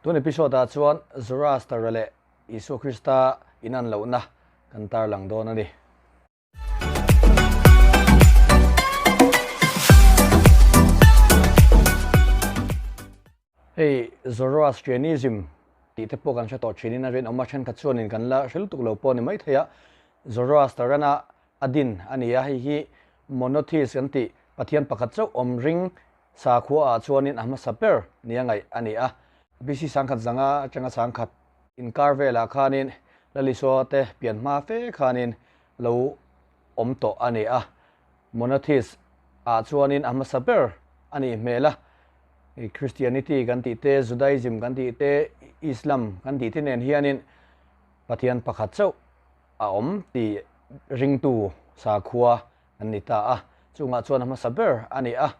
Tun episode ah chuan Zoroaster-a leh Isua Krista inan lohna kan tarlang dawn a ni. Hei Zoroastrianism tih te pawh kan hre tawh thinin a rinawm a, thenkhat chuanin kan la hre lutuk lo pawh a ni maithei a. Zoroaster-ana a din a ni a, hei hi monotheist kan tih Pathian pakhat chauh awm ring sakhua ah chuanin a hmasa ber nia ngaih a ni a. BC 1100 atanga 1000 inkar velah khanin Lalisua te pian hma fe khanin lo awm tawh a ni a. Monotheist ah chuanin a hmasa ber a nih hmel a, Christianity kan tih te, Judaism kan tih te, Islam kan tih te nen hianin Pathian pakhat chauh a awm tih ringtu sakhua an ni ta a, chungah chuan a hmasa ber a ni a.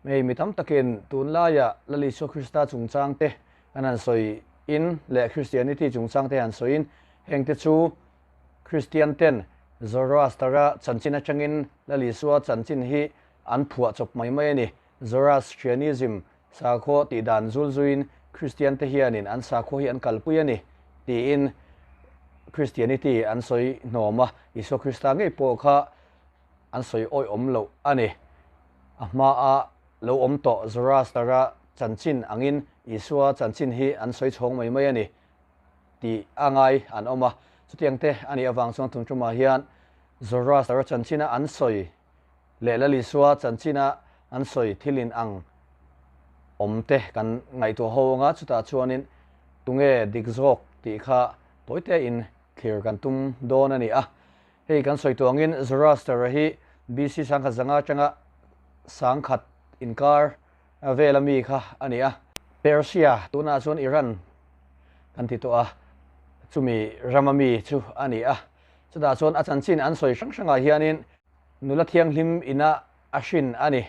Hei mi tam takin tunlaia Lal Isua Krista chungchang te kan han sawi in leh Christianity chungchang te han sawi in heng te chu Kristian ten Zoroaster-a chanchin atangin Lal Isua chanchin hi an phuah chawp mai mai a ni. Zoroastrianism sakhaw tih dan zul zuiin Kristian te hianin an sakhaw hi an kalpui a ni tiin Christianity an sawi hnawm a, Isua Krista ngei pawh kha an sawi awihawm loh a ni. A hmaa lo awm tawh Zoroaster-a chanchin angin Isua chanchin hi an sawi chhawng mai mai a ni tih a ngai an awm a. Chutiang te a nih avang chuan tun tumah hian Zoroaster-a chanchina an sawi leh Lal Isua chanchina an sawi thil in ang awm te kan ngaihtuah ho anga chutah chuanin tunge dik zawk tih kha tawite in thlir kan tum dawn a ni a. Hei kan sawi tuah angin Zoroaster-a hi BC 1005 atanga 1000 inkar vela mi kha a ni a. Persia, tunah chuan Iran kan ti tawh a, chumi rama mi chu a ni a. Chutah chuan a chanchin an sawi hrang hrangah hianin nula thianghlim ina a hrin a ni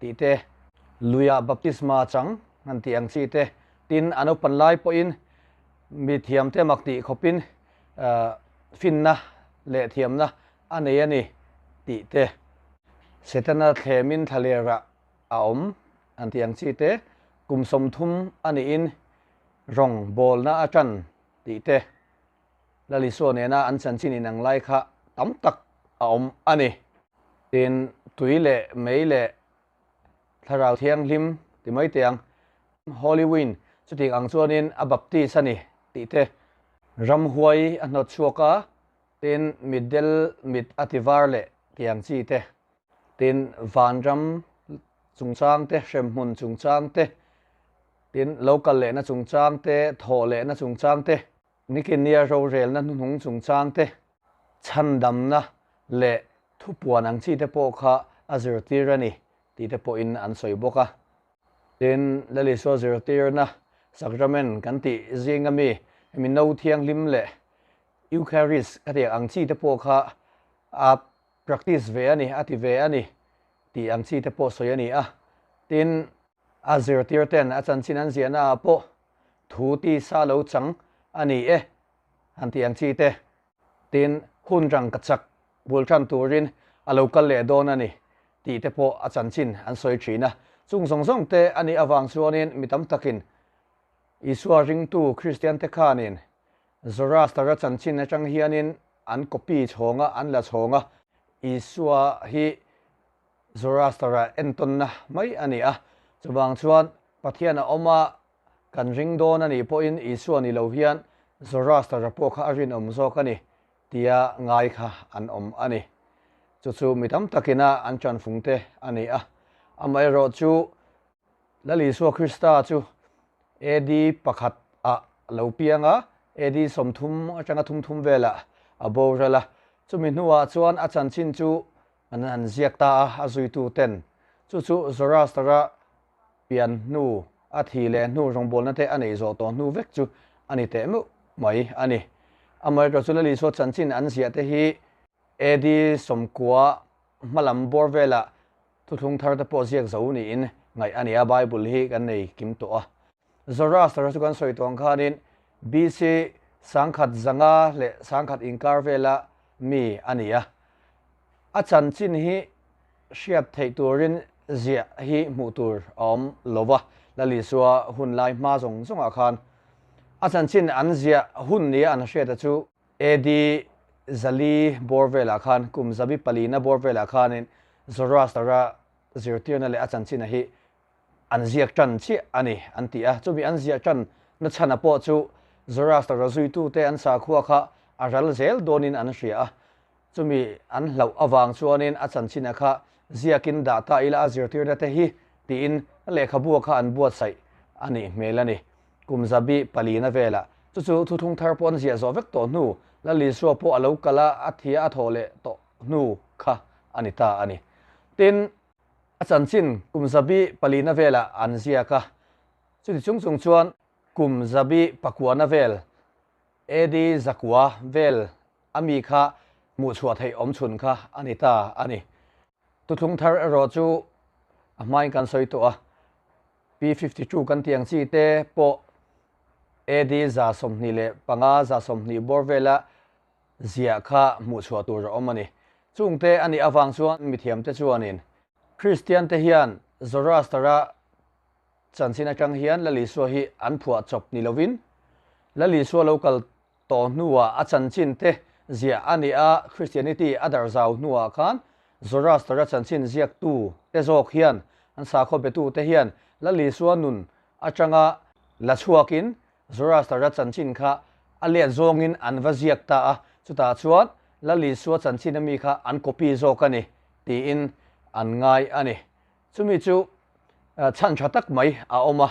tih te, luiah baptisma chang han tih ang chi te, tin a naupan lai pawhin mi thiamte mak tih khawpin finna leh thiamna a nei a ni tih te, Setana thlemin thlalerah a awm an tih ang chi te, kum 30 a niin rawng bawlna a tan tih te, Lal Isua nena an chanchin inang lai kha tam tak a awm a ni. Tin, tui leh mei leh Thlarau Thianghlim ti mai teh ang, Holy Wind, chutiang ang chuanin a baptis a ni tih te, ramhuai a hnawt chhuak a, tin, mitdel mit a ti var leh tih ang chi te, tin, vanram chungchang te, hremhmun chungchang te, tin, lo kal lehna chungchang te, thawh lehna chungchang te, Nikin nia rorelna hnuhnung chungchang te, chhandamna leh thupuan ang chi te pawh kha a zirtir a ni tih te pawhin an sawi bawk a. Tin, Lal Isua zirtirna sacrament kan tih zinga mi hemi no thianghlim leh Eucharist ka tih ang chi te pawh kha a practice ve a ni, a ti ve a ni tih ang chi te pawh sawi a ni a. Tin, a zirtir ten a chanchin an ziahna ah pawh Thu tisa lo chang a ni e, han tih ang chi te. Tin, hun rang ka chak bul tan turin a lo kal leh dawn a ni tih te pawh a chanchin an sawi thin a. Chung zawng zawng te a nih avang chuanin mi tam takin Isua ringtu Kristian te khanin Zoroaster-a chanchin atang hianin an copy chhawng a, an la chhawng a, Isua hi Zoroaster-a entawnna mai a ni a. Chuvang chuan Pathian a awm a, kan ring dawn a nih pawhin Isua ni lo hian Zoroaster-a pawh kha a rinawm zawk a ni tia ngai kha an awm a ni. Chu chu mi tam takina an tanfung te a ni a. Amaherawh chu Lal Isua Krista chu AD pakhat ah lo piang a, AD 30 atanga 33 velah a boral a. Chumi hnuah chuan a chanchin chu an han ziak ta a, a zuitu ten. Chu chu Zoroaster-a pian hnu, a thi leh hnu rawngbawlna te a neih zawh tawh hnu vek chu a ni teh meuh mai a ni. Amaherawhchu chu Lal Isua chanchin an ziah te hi AD 90 hmalam bawr velah thuthlung thar te pawh ziak zo niin ngaih a ni a, Bible hi kan nei kim tawh a. Zoroaster chu kan sawi tawh ang khanin BC 1100 leh 1000 inkar vela mi a ni a. A chanchin hi hriat theih turin ziah hi hmuh tur a awm lo va. Lal Isua hun lai hma zawng zawngah khan a chanchin an ziah hun nia an hriata chu AD 400 bawr velah khan kum zabi palina bawr velah khanin Zoroaster-a zirtirna leh a chanchina hi an ziak tan chiah a ni an ti a. Chumi an ziah tan na chhana pawh chu Zoroaster-a zuitute an sakhua kha a ral zel dawnin an hria a. Chumi an hlauh avang chuanin a chanchina kha ziakin dah ta ila a zirtirna te hi tiin lehkhabu kha an buatsaih a nih hmel a ni. Kum zabi palina velah chu chu thuthlung thar pawh an ziah zawh vek tawh hnu, Lal Isua pawh a lo kal a, a thia a thawh leh tawh hnu kha a ni ta a ni. Tin, a chanchin kum zabi palina velah an ziak a, chuti chung chung chuan kum zabi pakuana vel, AD 900 vel a mi kha hmuhchhuah theih awm chhun kha a ni ta a ni. Thuthlung thar erawh chu a hmain kan sawi tawh a, P52 kan tih ang chi te pawh AD 125, 120 bawr vela ziah kha hmuhchhuah tur a awm a ni. Chungte a nih avang chuan mithiamte chuanin Kristiante hian Zoroaster-a chanchin atang hian Lal Isua hi an phuah chawp ni lovin Lal Isua lo kal tawh hnuah a chanchin te ziah a ni a, Christianity a darh zau hnuah khan Zoroaster-a chanchin ziaktu te zawk hian an sakhaw betu te hian Lal Isua nun atanga la chhuakin Zoroaster-a chanchin kha a let zawngin an va ziak ta a, chutah chuan Lal Isua chanchin ami kha an copy zawk a ni tiin an ngai a ni. Chumi chu chhan tha tak mai a awm a,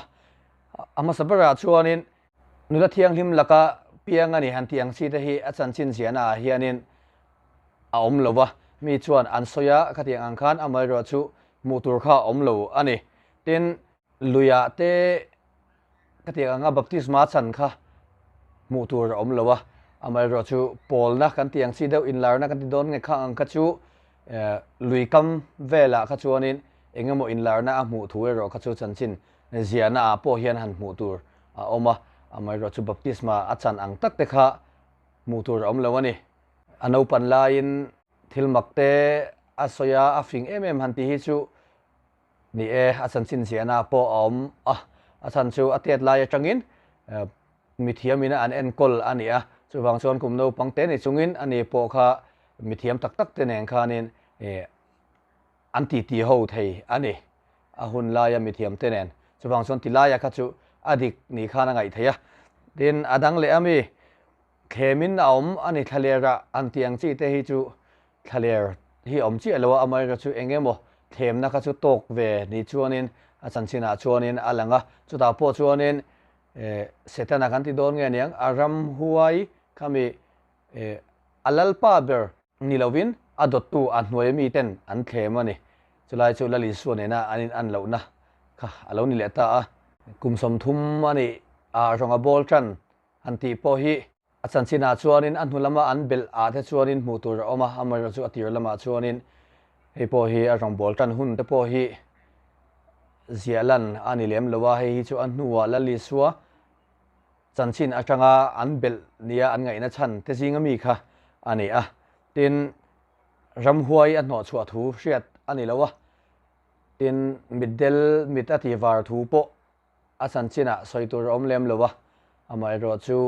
a hmasa berah chuanin nula thianghlim laka piang a ni han tih ang chi te hi a chanchin ziahna ah hianin a awm lo va, mi chuan an sawi a, khatiang ang khan amaherawhchu hmuh tur kha a awm lo a ni. Tin, luiah te Khatiang anga baptisma chan kha hmuh tur a awm lo a, amaherawhchu pawlna kan tih ang chi deuh inlarna kan ti dawn nge khang ang kha chu lui kam velah kha chuanin eng emaw inlarna a hmuh thu erawh kha chu chanchin ziahna ah pawh hian han hmuh tur a awm a, amaherawhchu baptisma a chan ang tak te kha hmuh tur a awm lo a ni. A naupan laiin thil mak te a sawi a, a fing em em han tih hi chu Ni e, a chanchin ziahna pawh a awm a, a chhan chu a tet lai atangin mithiam ina an enkawl a ni a, chuvang chuan kum naupang te ni chungin a ni pawh kha mithiam tak tak te nen khanin an titi ho thei a ni, a hun laia mithiam te nen. Chuvang chuan ti laia kha chu a dik ni khan a ngaih theih a. Tin, a dang leh ami thlemin a awm a ni thlalerah an tih ang chi te hi chu Thlaler hi awm chiah lo a, amaherawhchu chu eng emaw thlemna kha chu tawk ve ni chuanin a chanchinah chuanin a lang a, chutah pawh chuanin Setana kan ti dawn nge aniang, a ramhuai khami a lalpa ber ni lovin a dawttu a hnuai miten an thlem a ni. Chulai chu Lal Isua nena an in an lohna kha a lo ni leh ta a. Kum 30 a nih a rawnga bawl tan han tih pawh hi A chanchinah chuanin a hnu lama an belh ah te chuanin hmuh tur a awm a, amaherawhchu chu a tir lamah chuanin hei pawh hi a rawngbâwl tan hun te pawh hi ziah lan a ni lem lo a, hei hi chu a hnuah Lal Isua chanchin atanga an belh nia an ngaihna chhan te zinga mi kha a ni a. Tin, ramhuai a hnawhchhuah thu hriat a ni lo a, tin, mitdel mit a tihvar thu pawh A chanchinah sawi tur a awm lem lo a, amaherawhchu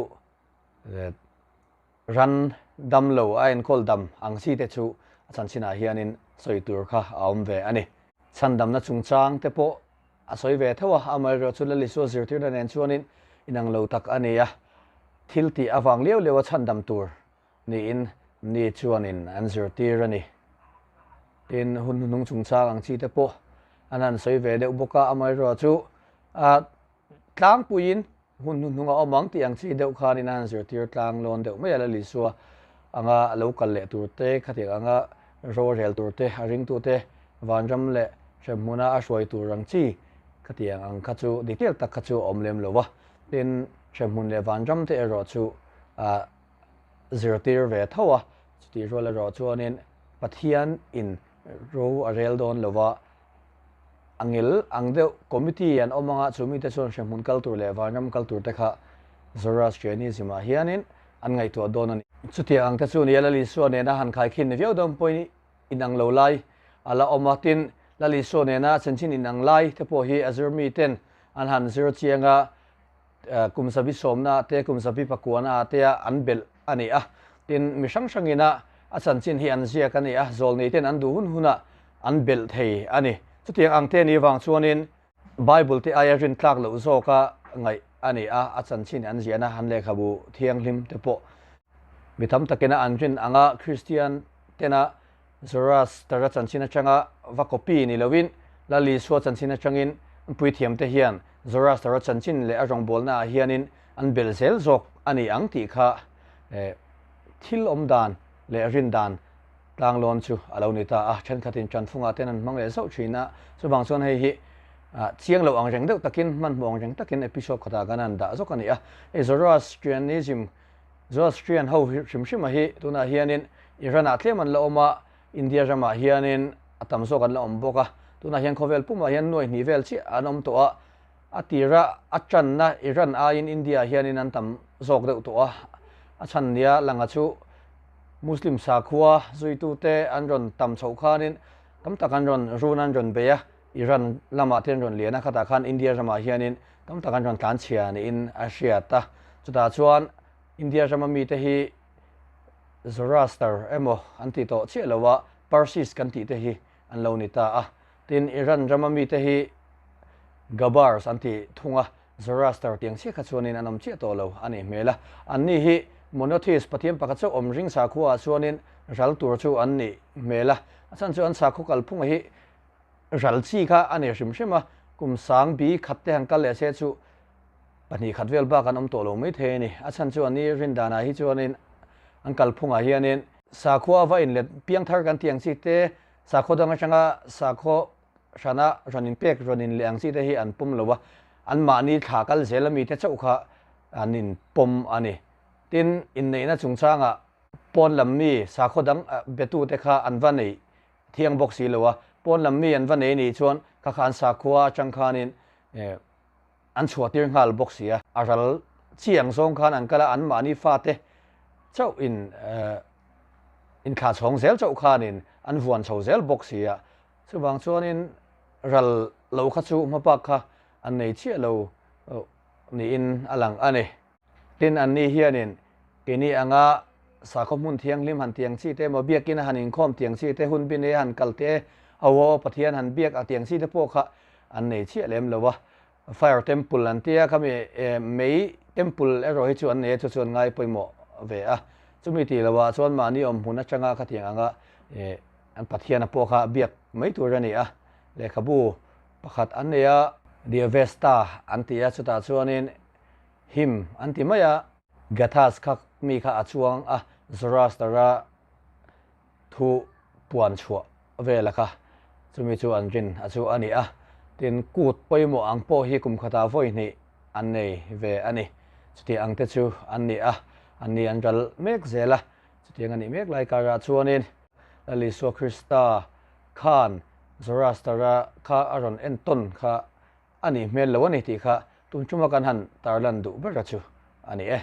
ran dam lo a enkawl dam ang chi te chu a chanchinah hianin sawi tur kha a awm ve a ni. Chhandamna chungchang te pawh a sawi ve tho a, amaherawhchu Lal Isua zirtirna nen chuanin inang lo tak a ni a, thil tih avang liau liau a chhandam tur niin ni chuanin an zirtir a ni. Tin, hun hnuhnung chungchang ang chi te pawh an han sawi ve deuh bawk a, amaherawhchu a tlangpuiin hun hnuhnung a awm ang tih ang chi deuh khanin an han zirtir tlang lawn deuh mai a, Lal Isua anga a lo kal leh tur te, khatiang anga rorel tur te, a ringtute vanram leh hremhmuna a hruai tur ang chi khatiang ang kha chu detail tak kha chu a awm lem lo va. Tin, hremhmun leh vanram te erawh chu a zirtir ve tho a, chutih rual erawh chuanin Pathian in ro a rel dawn lo va, a ngil ang deuh committee an awm anga chu mite chuan hrehmun kal tur leh vanram kal tur te kha Zoroastrianism ah hianin an ngaihtuah dawn a ni. Chutiang ang te chu nia Lal Isua nena han khaikhin ni viau dawn pawhin inang lo lai a la awm a, tin Lal Isua nena chanchin inang lai te pawh hi a zir miten. an han zir chiang a, kum zabi sawmna ah te, kum zabi pakuana ah te a an belh a ni a. Tin, mi hrang hrangin a a chanchin hi an ziak a ni a, zawlnei ten an duh hun hunah an belh thei a ni. Chutiang ang te ni vang chuanin Bible te aia rin tlak loh zawka ngaih a ni a, a chanchin an ziahna an lehkhabu thianghlim te pawh mi tam takina an rin anga Kristian tena Zoroaster-a chanchin atanga va copy ni loin Lal Isua chanchin atangin an puithiam te hian Zoroaster-a chanchin leh a rawngbawlna ah hianin an belh zel zawk a ni ang tih kha thil awm dan leh rin dan tlanglawn chu a lo ni ta a. Thenkhatin tanfungah ten an hmang leh zauh thin a, chuvang chuan hei hi chiang lo ang reng deuh takin, hmanhmawh ang reng takin episode khatah kan han dah zawk a ni a. Hei Zoroastrianism Zoroastrian ho hrim hrim a hi tunah hianin Iran ah tlem an la awm a, India ramah hianin a tam zawk an la awm bawk a. Tunah hian khawvel pumah hian nuai hnih vel chiah an awm tawh a, a tira a tanna Iran aiin India ah hianin an tam zawk deuh tawh a. A chhan nia langa chu Muslim sakhua zuitute an rawn tam chhoh khanin tam tak an rawn run an rawn bei a, Iran lamah te an rawn lian a, khatah khan India ramah hianin tam tak an rawn tlanchhia niin a hriat a. Chutah chuan India rama mite hi Zoroaster emaw an ti tawh chiah lo a, Parsis kan tih te hi an lo ni ta a. Tin, Iran rama mite hi Gabars an ti thung a, Zoroaster tiang chiah kha chuanin an awm chiah tawh lo a nih hmel a. Anni hi monotheist Pathian pakhat chauh awm ring sakhua ah chuanin ral tur chu an nih hmel a. A chhan chu an sakhaw kalphunga hi ral chi kha a ni hrim hrim a, kum sang bi khat te han kal leh se chu pahnih khat vel bak an awm tawh lo mai thei a ni. A chhan chu anni rin danah hi chuanin an kalphungah hianin sakhua va inlet piangthar kan tih ang chi te, sakhaw dang atanga sakhaw hrana rawn inpek rawn inleh ang chi te hi an pawm lo a, anmahni thla kal zel ami te chauh kha an inpawm a ni. Tin, inneihna chungchangah pawn lam mi sakhaw dang betute kha an va neih thiang bawk si lo a, pawn lam mi an va nei nih chuan kha kha an sakhua atang khanin an chhuah tir nghal bawk si a. A ral chi ang zawng khan an kal a, anmahni fate chauh in inthlah chhawng zel chauh khanin an vuan chho zel bawk si a. Chuvang chuanin ral lo kha chu hmapak kha an nei chiah lo niin a lang a ni. Tin, anni hianin keini anga sakhaw hmun thianghlim han tiang chi te emaw, biakina han inkhawm tiang chi te, hun bine han kal te, aw Pathian han biak a tiang chi te pawh kha an nei chiah lem lo a. Fire temple an tia khami mei temple erawh hi chu an nei a, chu chu an ngai pawimawh ve a. Chumi tih loah chuan mahni awm hmun atanga khatiang anga an Pathiana pawh kha biak mai tur a ni a. Lehkhabu pakhat an nei a, The Avesta an ti a, chutah chuanin Him an ti mai a. Gathas kha mi kha a chuang a, Zoroaster-a thu puan chhuah vela kha chumi chu an rin a chu a ni a. Tin, kut pawimawh ang pawh hi kum khatah vawi hnih an nei ve a ni. Chutiang ang te chu an ni a, an ni an ral mek zel a. Chutiang a nih mek lai karah chuanin Lal Isua Krista khan Zoroaster-a kha a rawn entawn kha A nih hmel lo a ni tih kha tun tuma kan han tarlan duh ber a chu a ni e.